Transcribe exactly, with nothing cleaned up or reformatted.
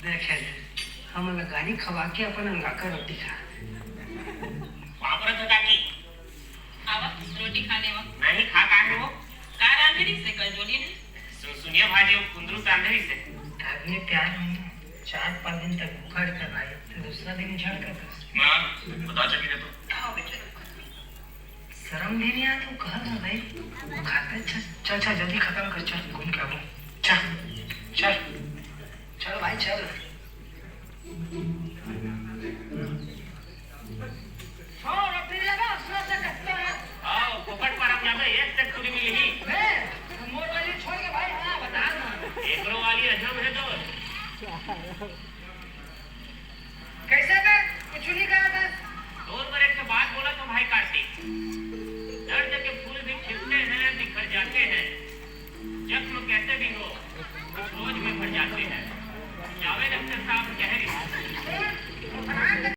देखे, हमन ला गारी खवा के अपन अंगाकर रोटी खा। वहाँ पर तो काकी। आवा, रोटी खा लेवा। नहीं खा का है वो? का रांधे रहिस हे कल डोली ने? सु, सुनिया भाजी, वो कुंदरू तांधे से। आदमी प्यार में चार पाँच दिन तक भूखा रहता भाई, तो दूसरा दिन झड़ करता। माँ, बता चली ने तो। आओ बेटा। शर्म भी नहीं आता, वो कहा था भाई, वो खाता है। चल चल चल, जल्दी खत्म कर, चल घूम के आओ। चल चल चल भाई चल। और अपनी लगा असला से कत्ता है। हाँ, फोकट पर हम जाबे, एक से पूरी मिली ही। मैं मोर वाली छोड़ के भाई, हाँ बता दो। एकरो वाली अजब है तो। कैसे बे? कुछ नहीं कहा था। तोर पर एक से बात बोला तो भाई कार्तिक।